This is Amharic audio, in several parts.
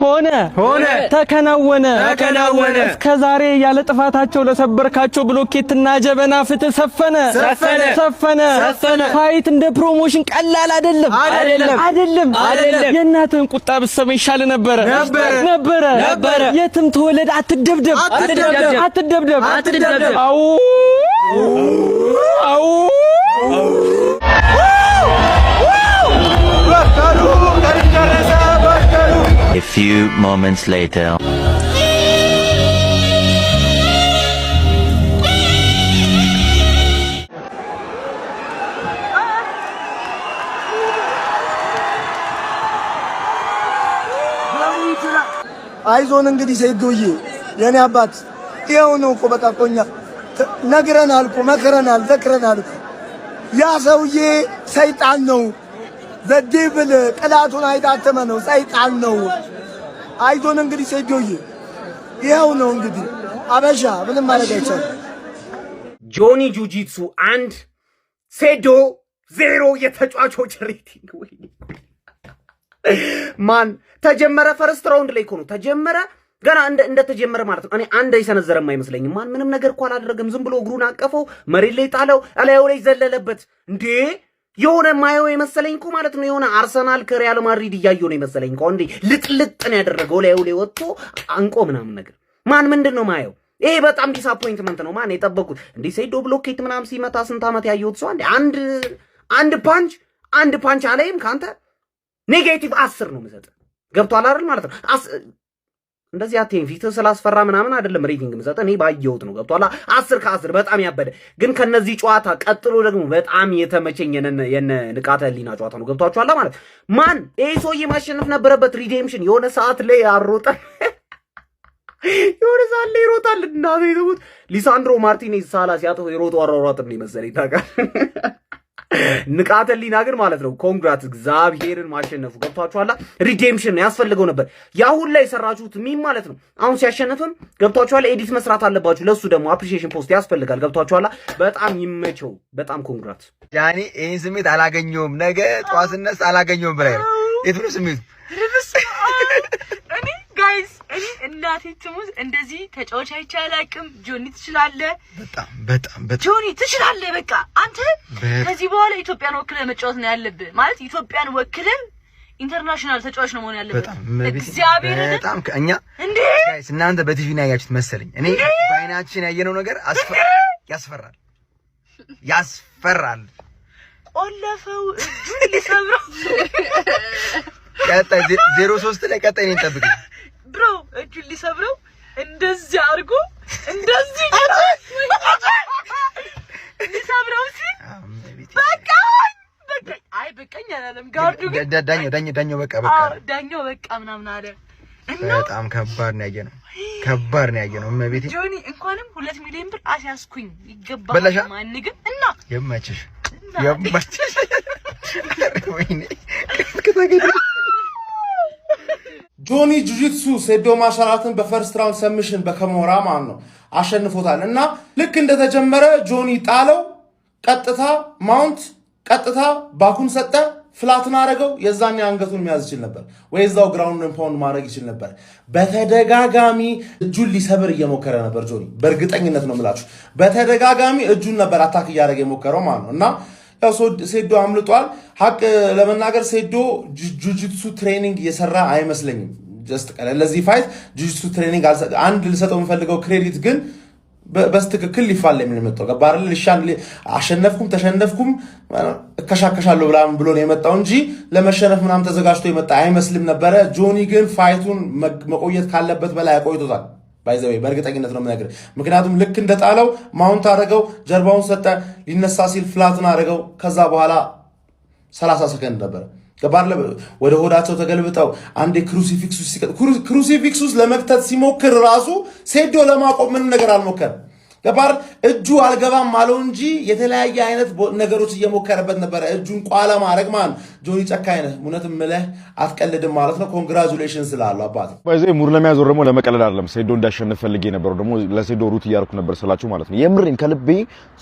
ሆነ። ሆነ። ተከናወነ። ተከናወነ። እስከ ዛሬ ያለ ጥፋታቸው ለሰበርካቸው ብሎኬትና ጀበና ፍትህ ሰፈነ። ሰፈነ። ሰፈነ። ሰፈነ። Fight እንደ promotion ቀላል አይደለም። አይደለም። አይደለም። አይደለም። የእናትህን ቁጣ ብትሰማ ይሻል ነበረ። ነበረ። ነበረ። ነበረ። የትም ተወለድ አትደብደብ። አትደብደብ። አትደብደብ። አትደብደብ። አው አው። በከሉ ደረሰ በከሉ። A few moments later. አይዞን እንግዲህ ሴዶዬ የኔ አባት፣ ይኸው ነው እኮ። በቃ እኮ እኛ ነግረናል እኮ፣ መክረናል፣ ዘክረናል እኮ። ያ ሰውዬ ሰይጣን ነው። The devil ቅላቱን አይታተመ ነው፣ ሰይጣን ነው። አይዞን እንግዲህ ሴዶዬ፣ ይኸው ነው እንግዲህ። አበሻ ምንም ማድረግ አይቻልም። ጆኒ ጁጂትሱ 1፣ ሴዶ 0። የተጫዋቾች rating ወይኔ ማን ተጀመረ? First round ላይ እኮ ነው ተጀመረ። ገና እንደተጀመረ ማለት ነው። እኔ አንድ የሰነዘረም አይመስለኝም። ማን ምንም ነገር እኮ አላደረገም። ዝም ብሎ እግሩን አቀፈው፣ መሬት ላይ ጣለው፣ እላዩ ላይ ዘለለበት። እንዴ፣ የሆነ ማየው የመሰለኝ እኮ ማለት ነው። የሆነ አርሰናል ከሪያል ማድሪድ እያየሁ ነው የመሰለኝ እኮ። እንዴ ልጥልጥ ነው ያደረገው። እላዩ ላይ ወጥቶ አንቆ ምናምን ነገር። ማን ምንድን ነው ማየው? ይሄ በጣም disappointment ነው። ማን የጠበቁት እንዴ ሴዶ ብሎኬት ምናምን ሲመታ ስንት ዓመት ያየሁት ሰው አንዴ አንድ punch፣ አንድ punch አላይም ከአንተ። -10 ነው የምሰጥ። ገብቶሃል አይደል ማለት ነው። እንደዚህ አትይኝ። ፊትህ ስላስፈራ ምናምን አይደለም rating የምሰጥ፣ እኔ ባየሁት ነው። ገብቶሃል? 10 ከ10 በጣም ያበደ። ግን ከነዚህ ጨዋታ ቀጥሎ ደግሞ በጣም የተመቸኝ የነ ንቃተ ህሊና ጨዋታ ነው። ገብቷችኋል ማለት ማን ይሄ ሰውዬ ማሸነፍ ነበረበት። Redemption የሆነ ሰዓት ላይ አሮጠ፣ የሆነ ሰዓት ላይ ይሮጣል። እናቴ ትሙት ሊሳንድሮ ማርቲኔዝ ሳላ ሲያጠው የሮጡ አሯሯጥ ነው የመሰለኝ ታውቃለህ። ንቃተ ህሊና ግን ማለት ነው congrats፣ እግዚአብሔርን ማሸነፉ ገብቷችኋላ። Redemption ያስፈልገው ነበር። የአሁን ላይ የሰራችሁት meme ማለት ነው። አሁን ሲያሸንፍም ገብቷችኋል። Edit መስራት አለባችሁ። ለሱ ደግሞ appreciation post ያስፈልጋል። ገብቷችኋላ። በጣም ይመቸው። በጣም congrats። ጃኒ ይህን ስሜት አላገኘውም። ነገ ጠዋት ስነሳ አላገኘውም ብላይ ነው። የቱ ነው ስሜቱ? እኔ guys፣ እኔ እናቴ ትሙት እንደዚህ ተጫዋች አይቼ አላውቅም። ጆኒ ትችላለህ፣ በጣም በጣም በጣም። ጆኒ ትችላለህ። በቃ አንተ ከዚህ በኋላ ኢትዮጵያን ወክለህ መጫወት ነው ያለብህ። ማለት ኢትዮጵያን ወክለህ international ተጫዋች ነው መሆን ያለብህ። በጣም። እግዚአብሔርን። በጣም ከእኛ እንዴ። Guys፣ እናንተ በቲቪ ነው ያያችሁት መሰለኝ። እኔ በአይናችን ያየነው ነገር ያስፈራል፣ ያስፈራል። ቆለፈው፣ እጁን ሊሰብረው። ቀጣይ 03 ላይ ቀጣይ እኔን ጠብቅኝ። Bro፣ እጁን ሊሰብረው እንደዚህ አድርጎ እንደዚህ ሊሰብረው ሲል በቃኝ በቃኝ፣ አይ በቃኝ አላለም። Guard ኡ ግን ዳኛው ዳኛው ዳኛው በቃ በቃ። አዎ፣ ዳኛው በቃ ምናምን አለ። እና በጣም ከባድ ነው ያየነው፣ ከባድ ነው ያየነው። እመቤቴ። ጆኒ እንኳንም 2 ሚሊዮን ብር አስያዝኩኝ ይገባል። በላሻ? ማን ግን እና ይመችሽ፣ ይመችሽ። ወይኔ ከተገኘ ጆኒ ጁጂትሱ ሴዶ martial art ን በ first round submission በኪሙራ ማለት ነው አሸንፎታል። እና ልክ እንደተጀመረ ጆኒ ጣለው፣ ቀጥታ mount፣ ቀጥታ back ኡን ሰጠ፣ flat ን አረገው። የዛኔ አንገቱን መያዝ ይችል ነበር ወይ እዛው ground pound ማድረግ ይችል ነበር። በተደጋጋሚ እጁን ሊሰብር እየሞከረ ነበር ጆኒ። በእርግጠኝነት ነው የምላችሁ፣ በተደጋጋሚ እጁን ነበር attack እያደረገ የሞከረው ማለት ነው። እና ያው ሴዶ አምልጧል። ሀቅ ለመናገር ሴዶ ጁጂትሱ training እየሰራ አይመስለኝም። Just ለዚህ fight ጁጂትሱ training አንድ ልሰጠው የምፈልገው credit ግን በስትክክል ሊፋለም ነው የመጣው። ገባህ አይደል? አሸነፍኩም ተሸነፍኩም እከሻከሻለሁ ብላ ብሎ ነው የመጣው እንጂ ለመሸነፍ ምናምን ተዘጋጅቶ የመጣ አይመስልም ነበረ። ጆኒ ግን fight ኡን መቆየት ካለበት በላይ አቆይቶታል። By the way በእርግጠኝነት ነው የምነግርህ። ምክንያቱም ልክ እንደጣለው mount አደረገው፣ ጀርባውን ሰጠ፣ ሊነሳ ሲል flat ን አደረገው። ከዛ በኋላ 30 ሰከንድ ነበረ። ገባህ አይደለ? ወደ ሆዳቸው ተገልብጠው አንዴ crucifix ውስጥ ለመክተት ሲሞክር ራሱ ሴዶ ለማቆም ምንም ነገር አልሞከረም። ገባር እጁ አልገባም አለው እንጂ የተለያየ አይነት ነገሮች እየሞከረበት ነበረ፣ እጁን ቋላ ማድረግ ማለት ነው። ጆኒ ጨካኝ ነህ፣ እውነት ምለህ አትቀልድም ማለት ነው። Congratulations ስላሉ አባት። By the way ሙድ ለመያዝ ደግሞ ለመቀለድ አይደለም። ሴዶ እንዳሸንፍ ፈልጌ ነበር። ደግሞ ለሴዶ root እያደረኩ ነበር ስላችሁ ማለት ነው። የምሬን ከልቤ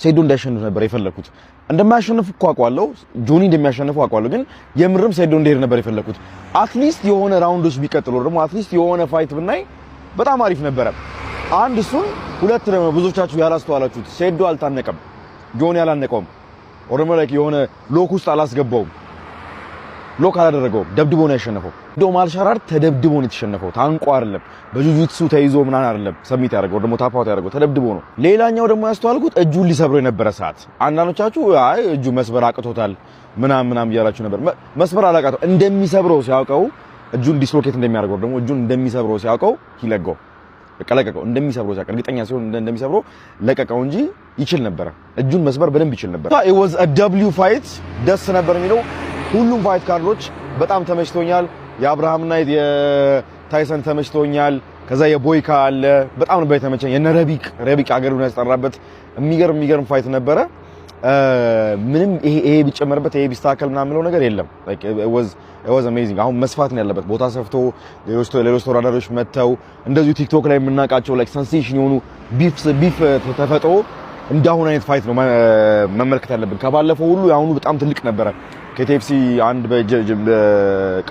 ሴዶ እንዳሸንፍ ነበር የፈለኩት። እንደማያሸንፍ እኮ አውቃለሁ፣ ጆኒ እንደሚያሸንፈው አውቃለሁ። ግን የምርም ሴዶ እንዲሄድ ነበር የፈለኩት። At least የሆነ round ኦች ቢቀጥሉ ደግሞ at least የሆነ fight ብናይ በጣም አሪፍ ነበረ። አንድ እሱን፣ ሁለት ደግሞ ብዙዎቻችሁ ያላስተዋላችሁት ሴዶ አልታነቀም፣ ጆኒ አላነቀውም። ኦሮሞ like የሆነ lock ውስጥ አላስገባውም፣ lock አላደረገውም። ደብድቦ ነው ያሸነፈው። ሴዶ ማርሻል አርት ተደብድቦ ነው የተሸነፈው። ታንቆ አይደለም፣ በጁጁትሱ ተይዞ ምናምን አይደለም submit ያደረገው ደግሞ tap out ያደረገው ተደብድቦ ነው። ሌላኛው ደግሞ ያስተዋልኩት እጁን ሊሰብረው የነበረ ሰዓት አንዳንዶቻችሁ አይ እጁ መስበር አቅቶታል ምናምን ምናምን እያላችሁ ነበር። መስበር አላቃተው፣ እንደሚሰብረው ሲያውቀው እጁን dislocate እንደሚያደርገው ደግሞ እጁን እንደሚሰብረው ሲያውቀው he let go፣ በቃ ለቀቀው። እንደሚሰብረው ሲያውቅ፣ እርግጠኛ ሲሆን እንደሚሰብረው ለቀቀው እንጂ ይችል ነበረ። እጁን መስበር በደንብ ይችል ነበር። It was a W fight፣ ደስ ነበር የሚለው። ሁሉም fight card ኦች በጣም ተመችቶኛል። የአብርሃምና የታይሰን ተመችቶኛል። ከዛ የቦይካ አለ፣ በጣም ነበር የተመቸኝ። የነ ረቢቅ፣ ረቢቅ አገሩን ያስጠራበት የሚገርም የሚገርም fight ነበረ። ምንም ይሄ ይሄ ቢጨመርበት ይሄ ቢስተካከል ምናምን የምለው ነገር የለም። Like it was amazing። አሁን መስፋት ነው ያለበት። ቦታ ሰፍቶ ሌሎች ሌሎች ተወዳዳሪዎች መጥተው እንደዚሁ ቲክቶክ ላይ የምናውቃቸው like sensation የሆኑ beef ተፈጥሮ እንዳሁን አይነት fight ነው መመልከት ያለብን። ከባለፈው ሁሉ የአሁኑ በጣም ትልቅ ነበረ። ከ TFC አንድ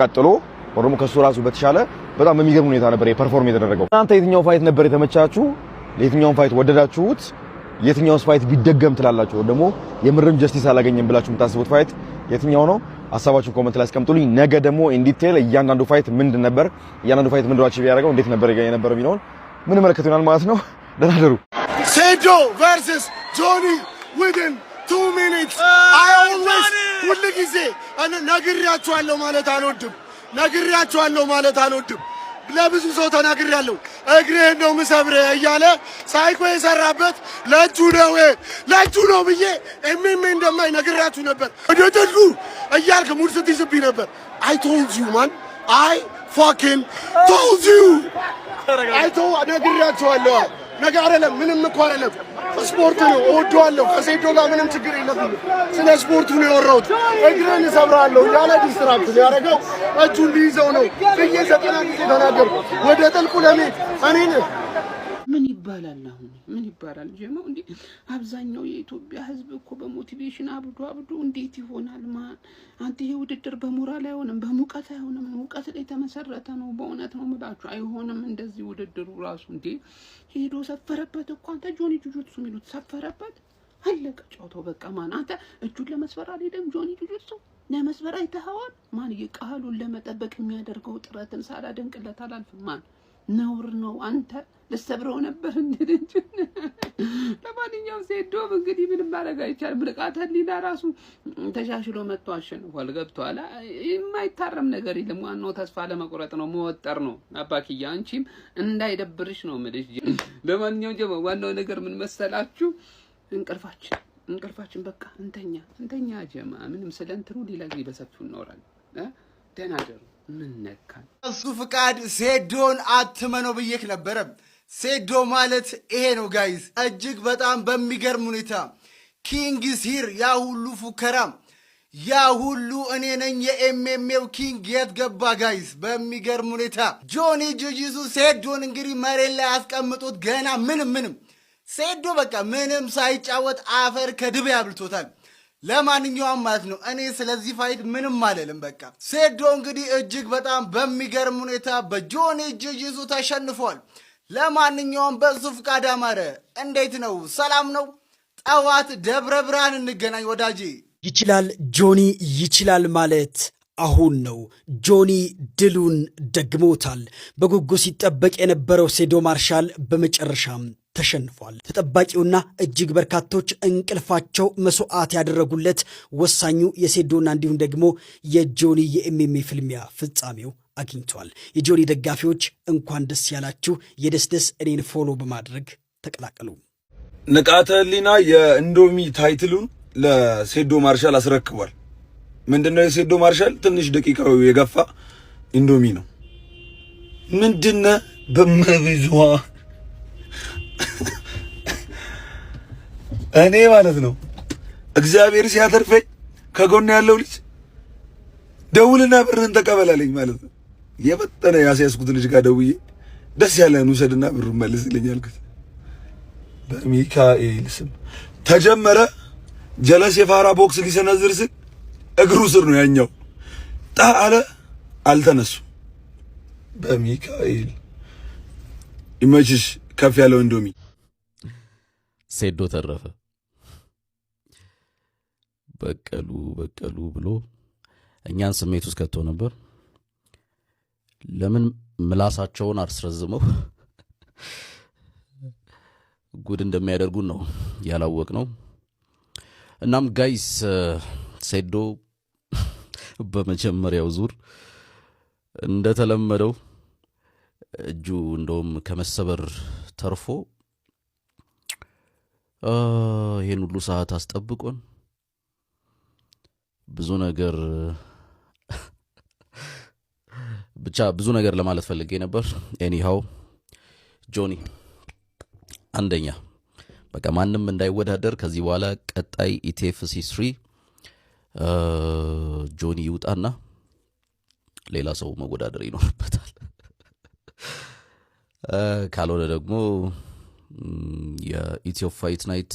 ቀጥሎ ደግሞ ከሱ ራሱ በተሻለ በጣም በሚገርም ሁኔታ ነበር perform የተደረገው። እናንተ የትኛው fight ነበር የተመቻችሁ? የትኛውን fight ወደዳችሁት? የትኛውስ fight ቢደገም ትላላችሁ? ደግሞ የምርም justice አላገኘም ብላችሁ የምታስቡት fight የትኛው ነው? ሀሳባችሁን comment ላይ አስቀምጡልኝ። ነገ ደግሞ in detail እያንዳንዱ fight ምንድን ነበር፣ እያንዳንዱ fight ምንድን ነው achieve ያደረገው፣ እንዴት ነበር የነበረው የሚለውን ምን መለከት ይሆናል ማለት ነው። ደህና ደሩ። ሴዶ versus ጆኒ within 2 minutes። I always ሁል ጊዜ ነግሬያችኋለሁ ማለት አልወድም። ነግሬያችኋለሁ ማለት አልወድም። ለብዙ ሰው ተናግሬያለሁ። እግርህን ነው ምሰብርህ እያለ ሳይኮ የሰራበት ለእጁ ነው ለእጁ ነው ብዬ MMA እንደማይ ነግሬያችሁ ነበር። ወደ ጥሉ እያልክ ሙድ ስትይዝብኝ ነበር። I told you, man, I fucking told you. I told ነግሬያችኋለሁ። ነገ አይደለም፣ ምንም እኮ አይደለም። ስፖርት ነው፣ እወደዋለሁ። ከሴዶ ጋር ምንም ችግር የለብኝም። ስለ ስፖርቱ ነው ያወራሁት። እግርህን እሰብርሃለሁ እያለ distract ያደረገው እጁን ሊይዘው ነው ብዬ 90 ጊዜ ተናገርኩ። ወደ ጥልቁ ለመሄድ እኔን ምን ይባላል አሁን? ምን ይባላል ጀመው? እንዴ አብዛኛው የኢትዮጵያ ሕዝብ እኮ በ motivation አብዶ አብዶ እንዴት ይሆናል? ማን አንተ ይሄ ውድድር በሞራል አይሆንም፣ በሙቀት አይሆንም። ሙቀት ላይ የተመሰረተ ነው። በእውነት ነው የምላችሁ አይሆንም። እንደዚህ ውድድሩ ራሱ እንዴ ሄዶ ሰፈረበት እኮ አንተ ጆኒ ጁጁትሱ የሚሉት ሰፈረበት። አለቀ ጨዋታው በቃ። ማን አንተ እጁን ለመስበር አልሄደም ጆኒ ጁጁትሱ ለመስበር አይተኸዋል? ማን ቃሉን ለመጠበቅ የሚያደርገው ጥረትን ሳላደንቅለት አላልፍም። ማን ነውር ነው። አንተ ልሰብረው ነበር እንዴ? ለማንኛውም ሴዶም እንግዲህ ምንም ማድረግ አይቻልም። ንቃተ ህሊና ራሱ ተሻሽሎ መጥቶ አሸንፏል። ገብቷል። የማይታረም ነገር የለም። ዋናው ተስፋ ለመቁረጥ ነው፣ መወጠር ነው። አባክያ አንቺም እንዳይደብርሽ ነው የምልሽ። ለማንኛውም ጀማ ዋናው ነገር ምን መሰላችሁ? እንቅልፋችን እንቅልፋችን በቃ እንተኛ እንተኛ ጀማ። ምንም ስለ እንትኑ ሌላ ጊዜ በሰፊው እናወራለን። ደህና ደሩ። ምን ነካን? እሱ ፍቃድ ሴዶን አትመነው ብዬክ ነበረ። ሴዶ ማለት ይሄ ነው guys። እጅግ በጣም በሚገርም ሁኔታ king is here። ያ ሁሉ ፉከራ፣ ያ ሁሉ እኔ ነኝ የ MMA ው king የት ገባ guys? በሚገርም ሁኔታ ጆኒ ጁጂሱ ሴዶን እንግዲህ መሬት ላይ ያስቀምጡት ገና ምንም ምንም ሴዶ በቃ ምንም ሳይጫወት አፈር ከድቤ አብልቶታል። ለማንኛውም ማለት ነው እኔ ስለዚህ fight ምንም አልልም። በቃ ሴዶ እንግዲህ እጅግ በጣም በሚገርም ሁኔታ በጆኒ ጁጂሱ ተሸንፏል። ለማንኛውም በሱ ፍቃድ አማረ እንዴት ነው? ሰላም ነው? ጠዋት ደብረ ብርሃን እንገናኝ ወዳጄ። ይችላል ጆኒ ይችላል ማለት አሁን ነው። ጆኒ ድሉን ደግሞታል። በጉጉት ሲጠበቅ የነበረው ሴዶ ማርሻል በመጨረሻም ተሸንፏል። ተጠባቂውና እጅግ በርካቶች እንቅልፋቸው መስዋዕት ያደረጉለት ወሳኙ የሴዶና እንዲሁም ደግሞ የጆኒ የ MMA ፍልሚያ ፍጻሜው አግኝቷል። የጆኒ ደጋፊዎች እንኳን ደስ ያላችሁ። የደስደስ እኔን follow በማድረግ ተቀላቀሉ። ንቃተ ህሊና የኢንዶሚ title ኡን ለሴዶ ማርሻል አስረክቧል። ምንድነው የሴዶ ማርሻል ትንሽ ደቂቃው የገፋ ኢንዶሚ ነው። ምንድነ በመብዟ እኔ ማለት ነው እግዚአብሔር ሲያተርፈኝ ከጎን ያለው ልጅ ደውልና ብርህን ተቀበላለኝ ማለት ነው። የፈጠነ ያስያዝኩት ልጅ ጋር ደውዬ ደስ ያለህን ውሰድና ብሩን መልስልኝ አልኩት። በሚካኤል ስም ተጀመረ። ጀለስ የፋራ ቦክስ ሊሰነዝር ስል እግሩ ስር ነው ያኛው ጣ አለ። አልተነሱ። በሚካኤል ይመችሽ። ከፍ ያለው እንዶሚ። ሴዶ ተረፈ። በቀሉ በቀሉ ብሎ እኛን ስሜት ውስጥ ከቶ ነበር። ለምን ምላሳቸውን አስረዝመው ጉድ እንደሚያደርጉን ነው ያላወቅነው። እናም guys፣ ሴዶ በመጀመሪያው ዙር እንደተለመደው እጁ እንደውም ከመሰበር ተርፎ ይህን ሁሉ ሰዓት አስጠብቆን ብዙ ነገር፣ ብቻ ብዙ ነገር ለማለት ፈልጌ ነበር። Anyhow ጆኒ አንደኛ፣ በቃ ማንም እንዳይወዳደር ከዚህ በኋላ። ቀጣይ ETFC 3 ጆኒ ይውጣና ሌላ ሰው መወዳደር ይኖርበታል። ካልሆነ ደግሞ የኢትዮ Fight Night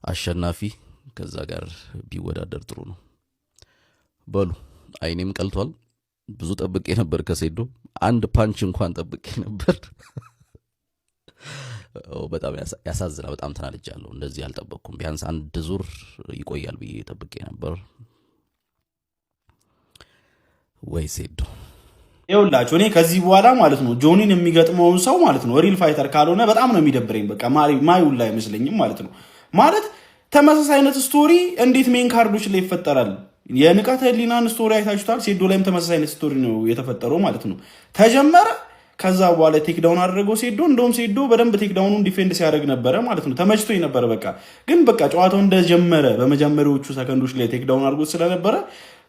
አሸናፊ ከዛ ጋር ቢወዳደር ጥሩ ነው። በሉ አይኔም ቀልቷል። ብዙ ጠብቄ ነበር ከሴዶ፣ አንድ punch እንኳን ጠብቄ ነበር። በጣም ያሳዝናል። በጣም ተናድጃለሁ። እንደዚህ አልጠበቅኩም። ቢያንስ አንድ ዙር ይቆያል ብዬ ጠብቄ ነበር። ወይ ሴዶ። ይኸውላችሁ እኔ ከዚህ በኋላ ማለት ነው ጆኒን የሚገጥመውን ሰው ማለት ነው real fighter ካልሆነ በጣም ነው የሚደብረኝ። በቃ ማዩላ አይመስለኝም ማለት ነው። ማለት ተመሳሳይ አይነት story እንዴት main card ኦች ላይ ይፈጠራል? የንቃተ ህሊናን story አይታችሁታል። ሴዶ ላይም ተመሳሳይ አይነት story ነው የተፈጠረው ማለት ነው። ተጀመረ፣ ከዛ በኋላ takedown አደረገው ሴዶ። እንደውም ሴዶ በደንብ takedown ኑን defend ሲያደርግ ነበረ ማለት ነው። ተመችቶኝ ነበረ። በቃ ግን በቃ ጨዋታው እንደጀመረ በመጀመሪያዎቹ ሰከንዶች ላይ takedown አድርጎት ስለነበረ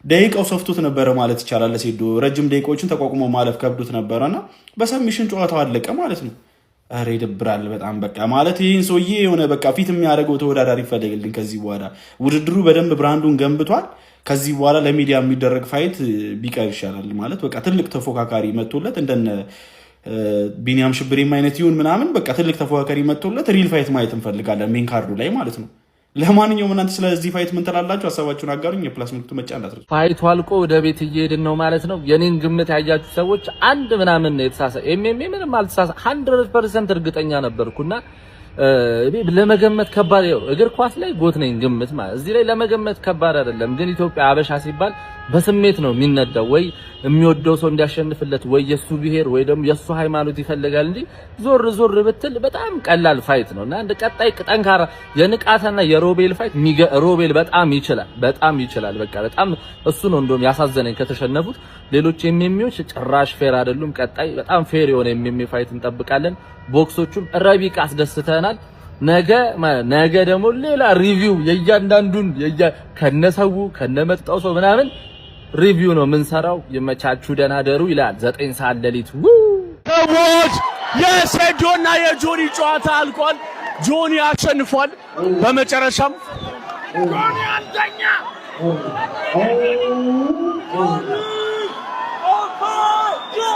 ደቂቃው ሰፍቶት ነበረ ማለት ይቻላል። ሴዶ ረጅም ደቂቃዎችን ተቋቁሞ ማለፍ ከብዶት ነበረ እና በ submission ጨዋታው አለቀ ማለት ነው። ኧረ ይደብራል በጣም። በቃ ማለት ይህን ሰውዬ የሆነ በቃ fit የሚያደርገው ተወዳዳሪ ይፈለግልን። ከዚህ በኋላ ውድድሩ በደንብ brand ኡን ገንብቷል። ከዚህ በኋላ ለሚዲያ የሚደረግ fight ቢቀር ይሻላል ማለት በቃ ትልቅ ተፎካካሪ መጥቶለት እንደነ ቢኒያም ሽብሬም አይነት ይሁን ምናምን በቃ ትልቅ ተፎካካሪ መጥቶለት real fight ማየት እንፈልጋለን main card ኡ ላይ ማለት ነው። ለማንኛውም እናንተ ስለዚህ fight ምን ትላላችሁ? ሀሳባችሁን አጋሩኝ። የ plus ምልክቱ መጫን እንዳትረሱ። Fight ኡ አልቆ ወደ ቤት እየሄድን ነው ማለት ነው። የኔን ግምት ያያችሁ ሰዎች አንድ ምናምን ነው የተሳሳ፣ MMA ምንም አልተሳሳ፣ 100% እርግጠኛ ነበርኩና ለመገመት ከባድ ነው። እግር ኳስ ላይ GOAT ነኝ ግምት ማለት እዚህ ላይ ለመገመት ከባድ አይደለም። ግን ኢትዮጵያ አበሻ ሲባል በስሜት ነው የሚነዳው። ወይ የሚወደው ሰው እንዲያሸንፍለት፣ ወይ የሱ ብሔር ወይ ደግሞ የሱ ሃይማኖት ይፈልጋል እንጂ ዞር ዞር ብትል በጣም ቀላል fight ነው። እና እንደ ቀጣይ ጠንካራ የንቃትና የሮቤል fight፣ ሮቤል በጣም ይችላል፣ በጣም ይችላል። በቃ በጣም እሱ ነው እንደውም ያሳዘነኝ ከተሸነፉት። ሌሎች MMA ዎች ጭራሽ fair አይደሉም። ቀጣይ በጣም fair የሆነ MMA fight እንጠብቃለን። ቦክሶቹም ረቢቅ አስደስተናል። ነገ ነገ ደግሞ ሌላ review የእያንዳንዱን ከነሰው ከነመጣው ሰው ምናምን review ነው የምንሰራው። ይመቻችሁ፣ ደህና ደሩ ይላል። 9 ሰዓት ሌሊት። ሰዎች፣ የሴዶና የጆኒ ጨዋታ አልቋል። ጆኒ አሸንፏል። በመጨረሻም ጆኒ አንደኛ፣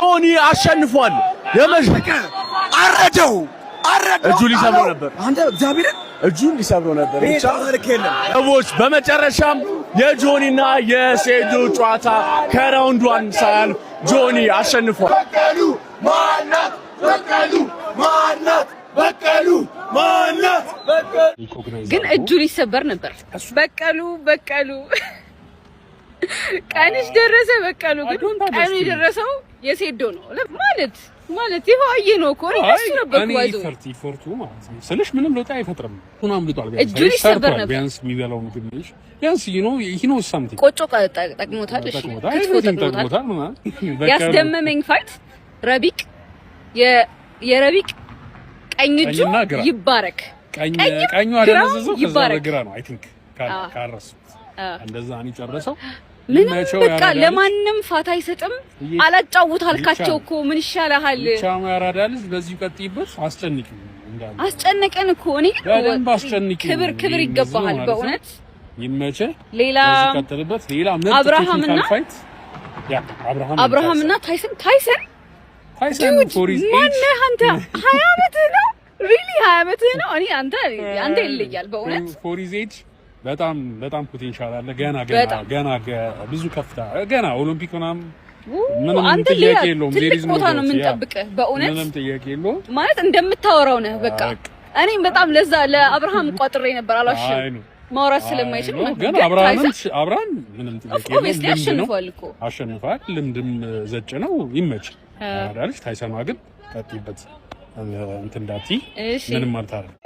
ጆኒ አሸንፏል። አረደው አረደው። እጁ ሊሰብረው ነበር። አንተ እግዚአብሔርን እጁን ሊሰብረው ነበር። ብቻ ሰዎች፣ በመጨረሻም የጆኒና የሴዶ ጨዋታ ከ round one ሳያልፍ ጆኒ አሸንፏል። በቀሉ ማናት? በቀሉ ማናት? በቀሉ ማናት? ግን እጁ ሊሰበር ነበር። በቀሉ በቀሉ ቀንሽ ደረሰ። በቀሉ ግን ቀኑ የደረሰው የሴዶ ነው ማለት ይኸው ነው እኮ እኔ እሱ ነበርኩ። ባይዘው effort effort ኡ ማለት ነው ስልሽ ምንም ለውጥ አይፈጥርም። ሁን አምልጧል። ቢያንስ እጁ ሊሰበር ነበር። ቢያንስ የሚበላው ምግብ ልሽ ቢያንስ he know something። ቆጮ ጠቅሞታል። እሺ ክትፎ ጠቅሞታል። ያስደመመኝ fight ረቢቅ፣ የረቢቅ ቀኝ እጁ ይባረክ። ቀኙ አደነዘዘው፣ ከዛ በግራ ነው I think ካረሱት እንደዛ ነው የጨረሰው። ምንም በቃ ለማንም ፋታ አይሰጥም። አላጫውት አልካቸው እኮ ምን ይሻልሃል? ብቻ ያራዳ ልጅ በዚሁ ቀጥይበት፣ አስጨንቂው። እንዳለ አስጨነቀን እኮ። እኔ ግን በደንብ አስጨንቂ። ክብር ክብር ይገባሃል በእውነት። ይመችህ። ሌላ በዚህ ቀጥልበት። ሌላ ምርጥ አብርሃምና technical fight፣ yeah፣ አብርሃም። አብርሃምና ታይሰን፣ ታይሰን። ታይሰን dude፣ for his age ማነህ አንተ? 20 ዓመትህ ነው? Really 20 ዓመትህ ነው? እኔ አንተ ይለያል በእውነት። For his age በጣም በጣም potential አለ። ገና ገና ገና ብዙ ከፍታ፣ ገና ኦሎምፒክ ምናምን ምንም አንተ ጥያቄ ሌላ የለውም። ትልቅ There is no ቦታ ነው doubt። Yeah፣ የምንጠብቅህ በእውነት። ምንም ጥያቄ የለውም። ማለት እንደምታወራው ነህ በቃ። እኔም በጣም ለዛ ለአብርሃም ቋጥሬ ነበር፣ አልዋሽም። አይ ነው። ማውራት ስለማይችል አይ ነው። ማለት ነው። ግን ግን አብርሃምም ታይሰን አብርሃም ምንም ጥያቄ የለውም። Obviously ልምድ ነው። አሸንፏል እኮ። አሸንፏል። ልምድም ዘጭ ነው። ይመች አዳልሽ። ታይሰኗ ግን ቀጥይበት፣ እንትን እንዳትዪ። ምንም ማለት አይደለም።